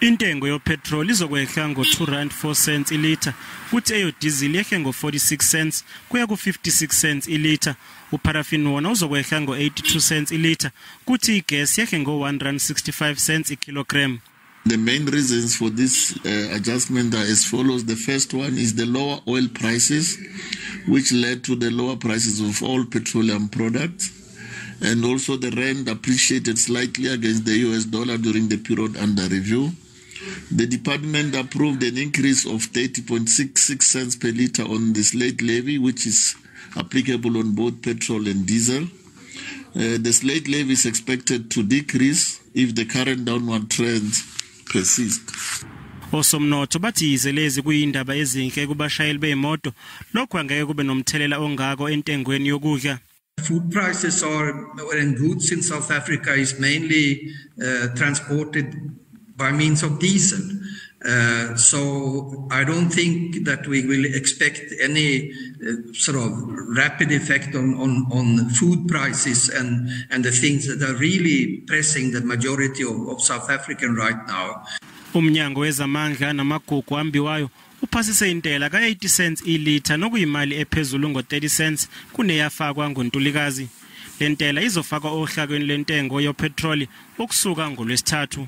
Intengo yo-petrol izokwehla ngo R2.04 ilitha, kuthi eyodiesel yehle ngo-46 cents kuya ku-56 cents ilitha. Uparaffin wona uzokwehla ngo-82 cents ilitha, kuthi igas yehle ngo-R1.65 ikilogram. The main reasons for this adjustment are as follows. The first one is the lower oil prices, which led to the lower prices of all petroleum products. And also the rand appreciated slightly against the US dollar during the period under review. The department approved an increase of 30.66 cents per litre on the slate levy, which is applicable on both petrol and diesel. The slate levy is expected to decrease if the current downward trend persists. Osomnotho bathi izelezi kuyindaba ezinhle kubashayeli beemoto, lokho angeke kube nomthelela ongako entengweni yokudla. Food prices and goods in South Africa is mainly transported by means of diesel. So I don't think that we will expect any sort of rapid effect on food prices and the things that are really pressing the majority of South African right now. Lomnyango wezamandla namagugu ambiwayo uphasise intela ka-80 cents ilitha nokuyimali ephezulu ngo-30 cents kuneyafakwa ngoNtulikazi. Le ntela izofakwa ohlakweni lentengo yopetrol okusuka ngoLwesithathu.